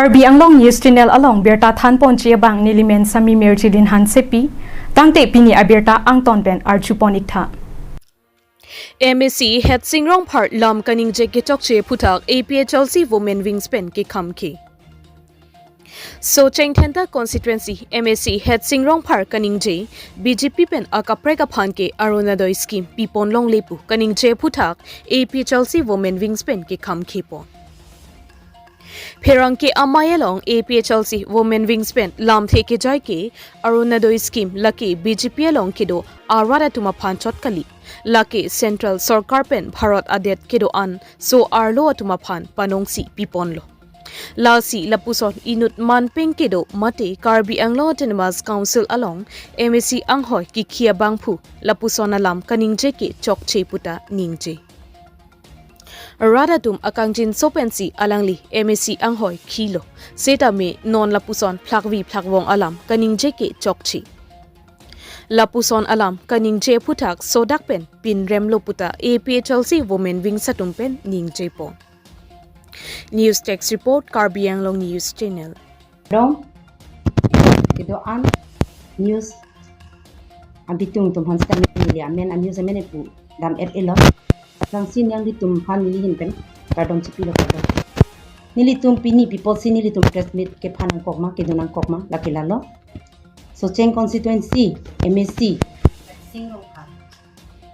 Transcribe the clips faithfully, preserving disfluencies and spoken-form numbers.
Karbi Anglong News Channel along birta thanponji abang nelimen Sami Mirjilin Hansepi, tangte pini abirta angton pen arjupon iktha. M A C Headsing Rongphar lam kaningje kechokche aphuthak A P H L C Women Wings pen kekhamkhi. Socheng Dhenta Constituency M A C Headsing Rongphar kaningje B J P pen akaprek aphan ke Orunodoi scheme pipon longle pu kaningje aphuthak A P H L C Women Wings pen kekhamkhipon. Pherangke amei along A P H L C Women Wings pen lamthe kejai ke Orunodoi scheme lake B J P along kedo arat atum aphan chot kali, lake Central Sorkar pen Bharat adet kedo-an so arlo atum aphan panongsi piponlo. Lasi lapuson inut manpeng kedo mate Karbi Anglong Autonomous Council along M A C anghoi kikhi abangphu lapuson alam kaningje kechokche puta ningje. Rat atum akangjinso pensi alangli M A C anghoi khilo, setame non lapuson phlakvi phlakvong alam kaningje kechokche. Lapuson alam kaningje aphuthak sodak pen pinremlo puta A P H L C Women Wings atum pen ningjepon. News Desk Report, Karbi Anglong News Channel. Dong, kedo-an news abitung atum aphan sitame neli amen a-news amen epudam et-elo. Lasi nanglitum aphan neli ahin pen kardom chipilo, kardom. Nelitum pini people si nelitum press meet kepha nangkok ma, kedo nangkok ma, lake lalo. Socheng Constituency M A C Headsing Rongphar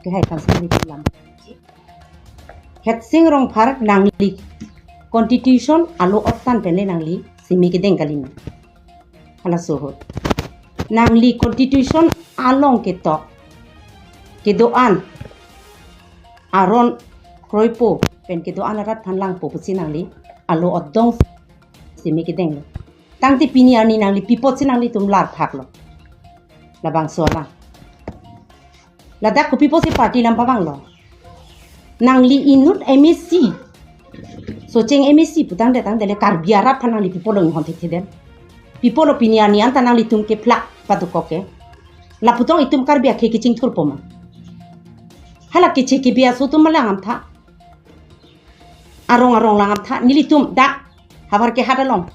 kehai aphan si nelitum lam. Headsing Rongphar, nangli constitution alo ottan pen le nangli simi kedeng kalima. Halaso ahut nangli constitution along ketok kedo-an aron kroipo pen kedo-an arat aphan langpo pusi nangli alo otdong simi kedenglo. Tangte pini arni nangli pi apotsi nanglitum lar phaklo? Labangso alam. Ladak kopi apotsi party lam pavanglo? Nangli inut M A C, Socheng M A C putangte tangte le Karbi arat aphan nangli pi apotlo inghon thekthedem? Pi apotlo pini arni anta nanglitum kephlak padokok ke? Lapu tong itum Karbi akhei kechingthurpo ma? Hala keche kebi aso atum ma langdamtha. Arong arong langdamtha. Nelitum dak Havarke hat along,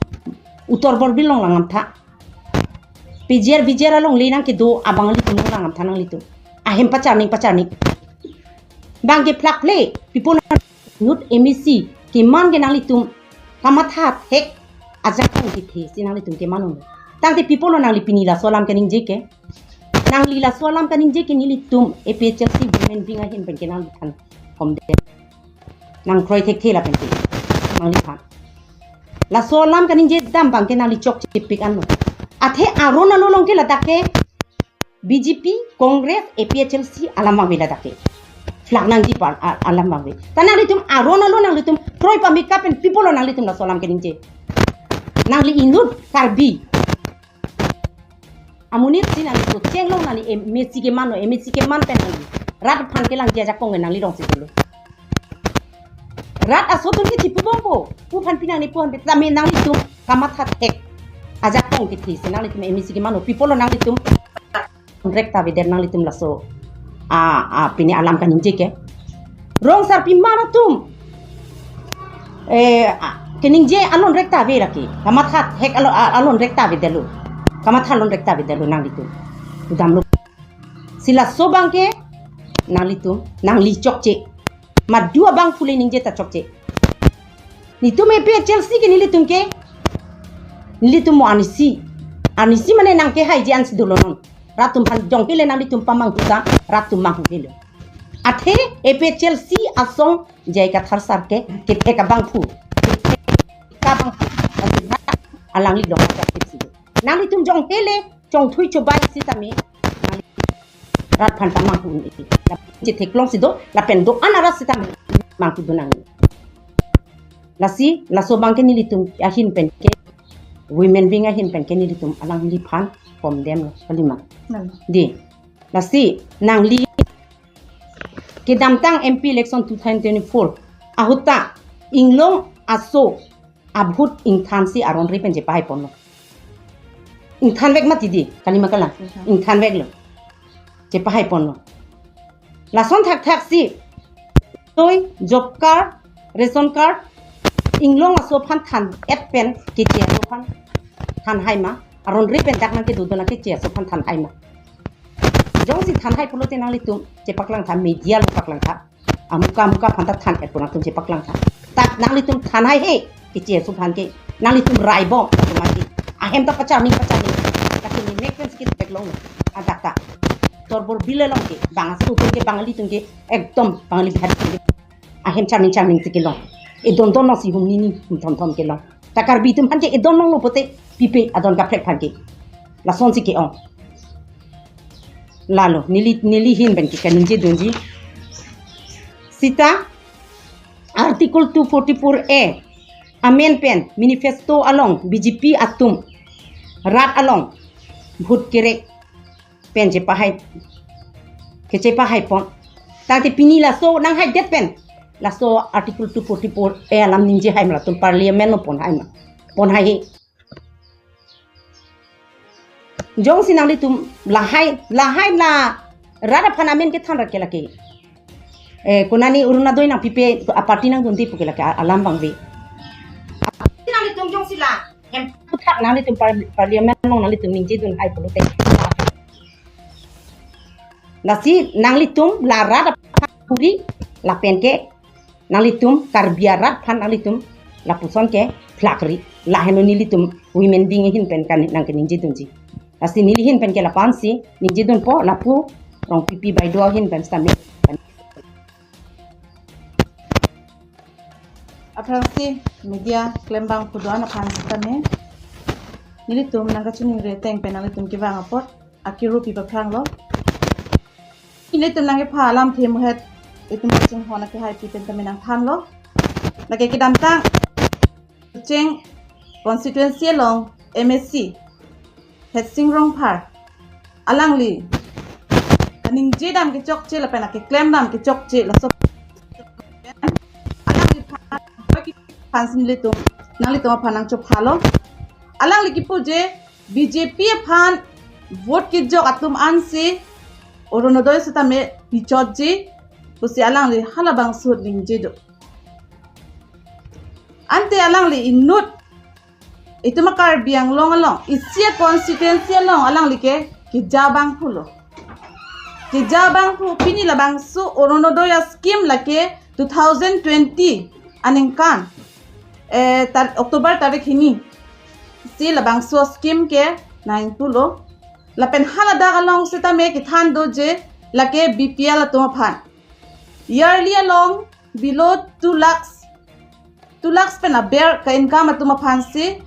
Uttor Borbil along langdamtha. P G R V G R along le nangkedo abang nelitum langdamtha nanglitum. Ahem pacharning pacharning. Bang kephlak ple, pi apot inut M A C keman ke nanglitum kamatha thek ajakong kethe si nanglitum keman un. Tangte pi apotlo nangli pini laso alam kaningje ke? Nangli laso alam kaningje ke nelitum A P H L C Women Wing ahin pen ke nangli than komde. Nangkroi thekthe lapen ke nangliphan. Laso alam kaningje dam abang ke nangli chokchepik anlo. Athe aron alo along ke ladak ke B J P, Congress, A P H L C alam vangve ladak ke. Phlak nangji apar a-, alam vangve. Ta nanglitum aron alo nanglitum kroi pamika pen pi apotlo nanglitum laso alam kaningje? Nangli inut Karbi amonit si nangli Socheng along nangli M A C kemanlo, M A C keman pen nangli rat aphan kelangji ajakong nangli rong si dolo. Rat aso atum ke chipubompo, pu aphan pi nangli pu aphan pi tame nanglitum kamatha thek ajakong kethe si nanglitum M A C kemanlo, pi apotlo nanglitum rek ta avedet nanglitum laso a, a, pini alam kaningje ke? Rong sarpi mar atum, eh, a, keningje alon rek ta ave lake. Kamatha thek alo-, a, alon rek ta avedetlo. Kamatha alon rek ta avedetlo nanglitum. Pudamlo. Si laso abang ke nanglitum, nangli chokche. Madu abangphu le ningje ta chokche. Netum A P H L C ke nelitum ke, nelitum mo arnisi. Arnisi mane nangkehaiji ansi dolo non. Rat atum aphan jongke le nanglitum pamanghu ta, rat atum manghu helo. Athe A P H L C asong J I Kathar sir ke, kethek abangphu. Kethek abangphu. Alangli dong aja tipsi. Nanglitum jongke le chongthui chobai sitame nangli rat aphan pamanghu un-e. Lapen chetheklongsi do, lapen do-an arat sitame manghu do nangli. Lasi, laso abang ke nelitum ahin pen ke, Women Wing ahin pen ke nelitum alangliphan komdemlo, kalima. Nang. Di, lasi, nangli kedamtang M P election two thousand twenty-four ahut ta inglong aso abhut ingthansi aron ri pen chepahaiponlo. Ingthanvek mati di, kalima kalang. Ingthan. Ingthanveklo. Chepahaiponlo. Lason thakthak si, toi, job card, ration card, inglong aso aphan than-et pen keche aso aphan thanhai ma? Aron re pen dak nangkedo do nangkeche aso aphan thanhai ma? Jongsi thanhai pulote nanglitum chepaklang tha, media along paklang tha. Amuka amuka aphan ta than-et pu nangtum chepaklang tha. Tak nanglitum thanhai he, keche aso aphan ke. Nanglitum rai bom atum ati. Ahem ta pacharning pacharning. Kati ni mek pen si ketheklong. Adak ta. Torbor Bill along ke, bang aso atum ke, Bangali atum ke, ekdom Bangali Bihari atum ke ahem charning charning si kelong. Edon don along si hum nini hum thom thom kelong. Ta Karbi atum aphan ke edon longlo pulote pipe adon kaprek aphan ke. Lason si ke-ong. Lalo, neli, neli ahin pen ke kaningje dunji. Seta Article two forty-four A amend pen manifesto along B J P atum rat along vote kerek pen chepahai, kechepahai pon. Tangte pini laso nanghaidet pen laso Article two forty-four A alam ningjehai ma, latum Parliament along ponhai ma? Ponhai he. Jongsi nanglitum lahai, lahai la rat aphan amen kethan rat ke lake, eh, konani Orunodoi nangpipe, a party nangdunde pu ke lake a-, alam abang ave. Nanglitum jongsi la hem puthak nanglitum par-, Parliament along nanglitum ningje dunhai pulote, lasi nanglitum la rat aphan kuri lapen ke nanglitum Karbi arat aphan nanglitum lapuson ke phlakri. Lahenlo nelitum women wing ahin pen kan nangkeningje dunji. Lasi neli ahin pen ke lapu-an si ningje dunpo, lapu Rongpipi Baideo ahin pen sitame. Aphrangsi media klembang kedo-an aphan sitame, nelitum nangkachiningri ateng pen nanglitum kevang apot akiru pi paphranglo. Ilitum nangkepha alamthe muhet itum kachinghon akehai pi pen tame nangthanlo. Lake kedamtang Tucheng constituency along M A C Hetsing Rongphar, alangli kaningje dam kechokche lapen akeklem dam kechokche laso alangliphan, aphansi nelitum, nanglitum aphan nangchophalo. Alangli kipu je B J P aphan vote kejok atum ansi Orunodoi sitame pichotji pusi alangli halabangso ningje do. Ante alangli inut itum a Karbi Anglong along isi a constituency along alangli ke keja abangphu lo. Keja abangphu, pini labangso Orunodoi a scheme lake two thousand twenty aningkan, eh, tar-, October tarik hini si labangso scheme ke nangpulo. Lapen haladak along sitame kethan do je lake B P L atum aphan yearly along below two lakhs, two lakhs pen aber ka-income atum aphansi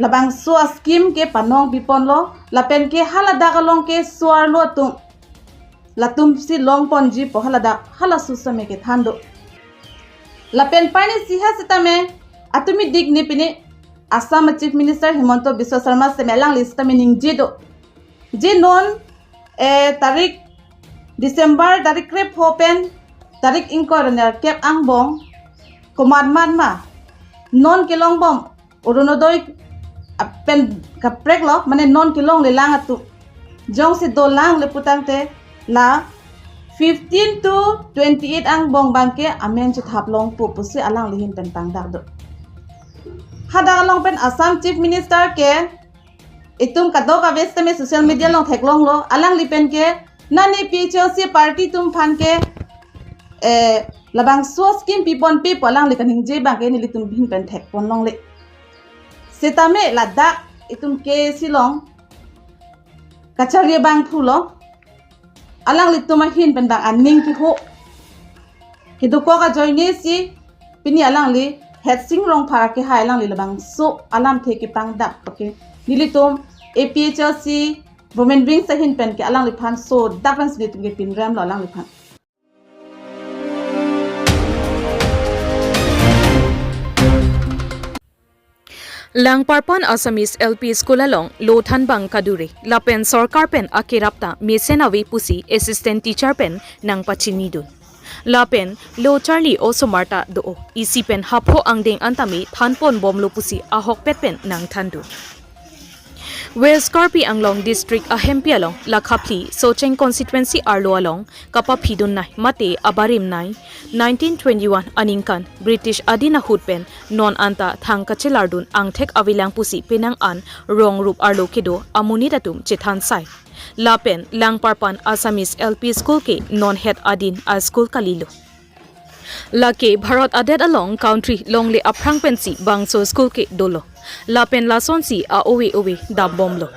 labangso a scheme ke panong piponlo, lapen ke haladak along ke so-arlo atum, latumsi longponji pu haladak halaso sitame kethan do. Lapen pini si ha sitame atumi dik ni pini Assam Chief Minister Himanta Biswa Sarma sitame alangli sitame ningje do. Je non, eh, tarik December tarik krepho pen tarik ingkoi ra nerkep angbong komatmat ma non kelongbom Orunodoi pen kaprek lo, mane non kelongle lang atum. Jongsi dolang le putangte la fifteen to twenty-eight angbong abangke amen chethap longpo pusi alangli ahin pen tangdak do. Hadak along pen Assam Chief Minister ke itum kadokave sitame social media along theklonglo, alangli pen ke non A P H L C party atum aphan ke, eh, labangso scheme piponpe pu alangli kaningje abangke nelitum ahin pen thekpon longle. Sitame ladak itum K A C along kachari abangphu lo. Alanglitum ahin pen abang aning keho, kedokok ajoine si pini alangli Hetsing Rongphar akehai alangli labangso alamthe kepangdak. Okay, nelitum A P H L C women wing ahin pen ke alangliphan so dak pen si nelitum ke pinrem lo alangliphan. Langparpon Assamese L P School along lo thanbang kadure, lapen sorkar pen akerap ta mesen ave pusi assistant teacher pen nangpachinidun. Lapen lo charli osomar ta do, isi pen hapho angdeng an tame thanponbomlo pusi ahokpet pen nangthandu. West Karbi Anglong District ahempi along Lakhaphli Socheng Constituency arlo along kapaphidun nei mate abarim nei nineteen twenty-one aningkan British adin ahut pen non anta thang kachelardun angthek avelang pusi penang an rong rup arlo kedo amonit atum chethan sai. Lapen Langparpan Assamese L P School ke non het adin a school kalilo. Lake Bharat adet along country longle aphrang pensi bangso school ke dolo. Lapen lasonsi a-ove ove dambomlo.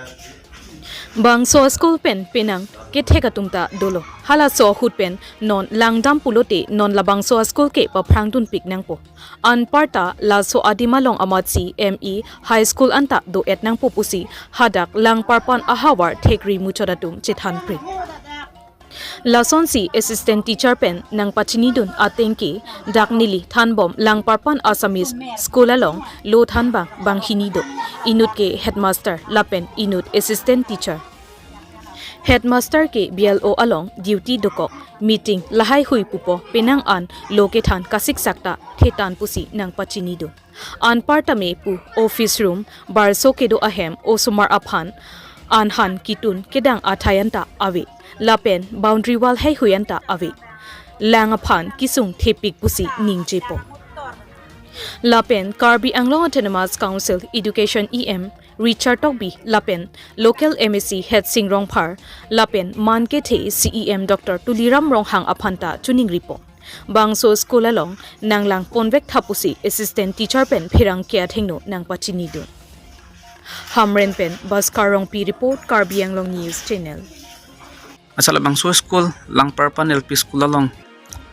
Bangso school pen penang kethek atum ta dolo. Halaso ahut pen non langdam pulote non labangso school ke paphrangdunpik nangpo. Anparta laso adim along amatsi M E high school anta do-et nangpo pusi hadak Langparpan ahavar thekri muchot atum chethanpre. Lasonsi assistant teacher pen nangpachinidun ateng ke dak neli thanbom Langparpan Assamese School along lo thanbang banghini do. Inut ke headmaster lapen inut assistant teacher. Headmaster ke B L O along duty dokok, meeting lahai hui pupo penang an lo kethan kasiksak ta thetan pusi nangpachinidun. Anparta me pu office room, barso kedo ahem osomar aphan anhan kitun kedang athai anta ave. Lapen boundary wall heihui anta ave. Lang aphan kesung thepik pusi ningjepo. Lapen Karbi Anglong Autonomous Council Education E M Richard Tokbi lapen local M A C Headsing Rongphar lapen man kethe C E M Doctor Tuliram Ronghang aphan ta choningripo. Bangso school along nanglang ponvek tha pusi assistant teacher pen pherangke athengno nangpachinidun. Hamren pen Bhaskar Rongpi report, Karbi Anglong News Channel. Asa labangso school Langparpan L P school along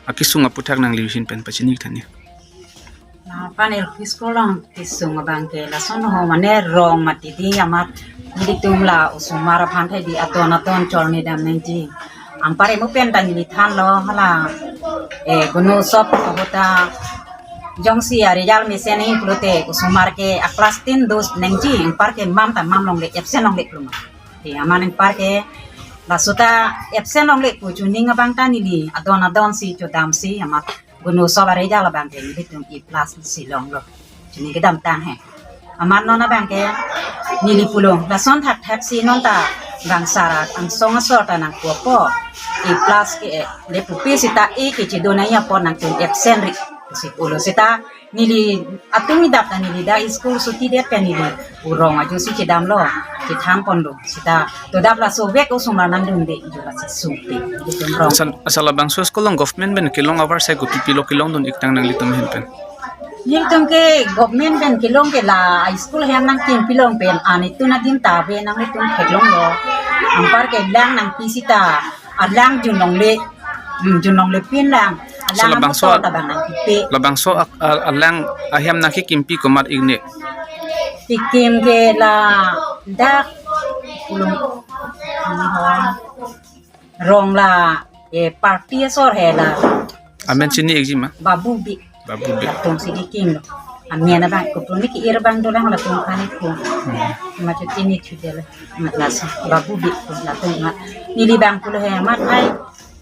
akesung aputhak nangli ahin pen pachini thani. Langparpan L P school along kesung abang ke lason ho mane rong mati di amat nelitum la osomar aphan thai di adon adon chorni dam nangji. Anpar emu pen ta neli thanlo hala, eh, Gunosop ahut ta jongsi a-result mesen nangji pulote osomar ke a-class ten dos nangji, anpar ke mam ta mam longle, absent longle pulo ma. Te amat anpar ke laso ta absent longle pu chuning abang ta neli adon adon si chodamsi amat Gunosop a-result abang ke nelitum A plus si longlo. Chini kedamtang he. Amat non abang ke neli pulo lason thakthak si non ta bang sar angsong asor ta nangpupo. A plus ke le pupi sita A ke chidona ya pon nangtum absent ri si pulo sita neli atum idap ta neli dak school suti det pen neli urong ajo si chedamlo, chethang ponlo sita to dap laso vek osomar nangdunde jo lasi supi itum rong. Asal, asal labangso school along government pen kelong avarsai kopi pilo kelongdun-ik tang nanglitum ahin pen? Nelitum ke government pen kelong ke la school hem nangkimpi long pen an itum adim ta ave nanglitum theklonglo. Anpar ke lang nangpi sita alang jun longle, hmm, jun longle pin lang. Asal alang labangso amotor ta bang nangkipi. Labangso ak-, a-, alang ahem nangkikimpi komat-ik ne? Kekim ke la dak pulung rong la, eh, party asor he la. Amen chini-ikji ma? Babu Bi. Babu Bi. Latum si kekimlo. Amen abang kopine ke-ir abang dolang latum kani ko. Hmm. Machu chini chudel. Mat laso Babu Bi ko latum ma. Neli bang pulo he amat ai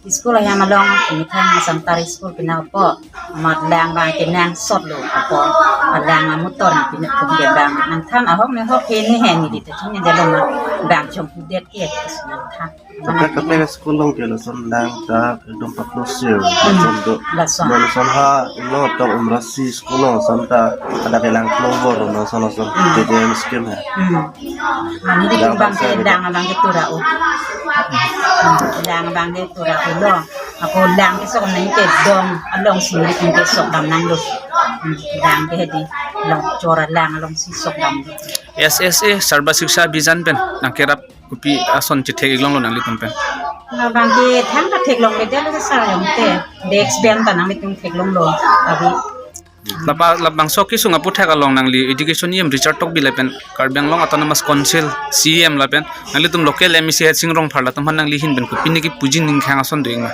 school ahem along, ini kan Santar school pinapo. Amat lang bang kenangsotlo apo. Alang amotor pine kum ke bang nangthan ahok ne hok ke ne he neli ta chini jalo ma bang chonghudet ke nangthan. Kaprek kaprek school along ke lason lang ta ekdom paklo sir. Hmm. Lason do. Lason. Do lason ha, ulo tong Umrasi school along lason ta ada ke lang klong bor lason lason. Hmm. K J M scheme he. Hmm. Mane di lang bang ke bangsa lang abang ke tura o. Hmm. Lang abang ke tura o lo. Ako lang kesok nang ke dong along suri ke sok dam nanglo. Hmm. Lang ke di long chora lang along si sok dam. S S A Sarva Shiksha Abhiyan pen nangkerap kopi ason chethek-ik longlo nanglitum pen? Labang ke thang ta theklongle det lo sar yong te. Desk bench ta nanglitum theklonglo. Abi. Lapa, labangso kesung aputhak along nangli Education E M Richard Tokbi lapen Karbi Anglong Autonomous Council C E M lapen nanglitum local M A C Headsing Rongphar latum aphan nangli ahin pen kopine kepuji ning khang ason do-ik ma?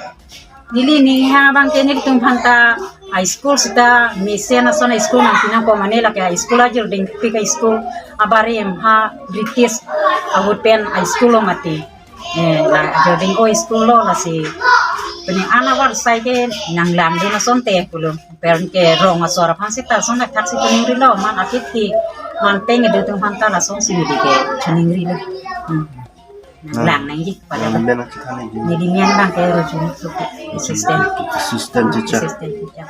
Neli ning ha bang ke nelitum aphan ta a school sita mesen ason a school nangpi nangpo mane lake a school ajirding pik a school abarim ha British ahut pen a school lo mati. Eh, la ajirding o school lo lasi pini an avarsai ke nanglamdun ason te pulo. Pen ke rong asor aphan sita ason thakthak si piningrilo man akit ki Manteng edu atum aphan ta lasonsi neli ke chiningri lo. Hmm. Lang nangji pada. Neli men nangchethan nangji. Neli men abang ke Rojuni Sopi, assistant. Assistant teacher. Assistant teacher.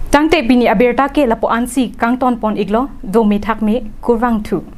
Tangte pini abirta ke lapu ansi kangton pon iklo, dome thakme, kurvangthu.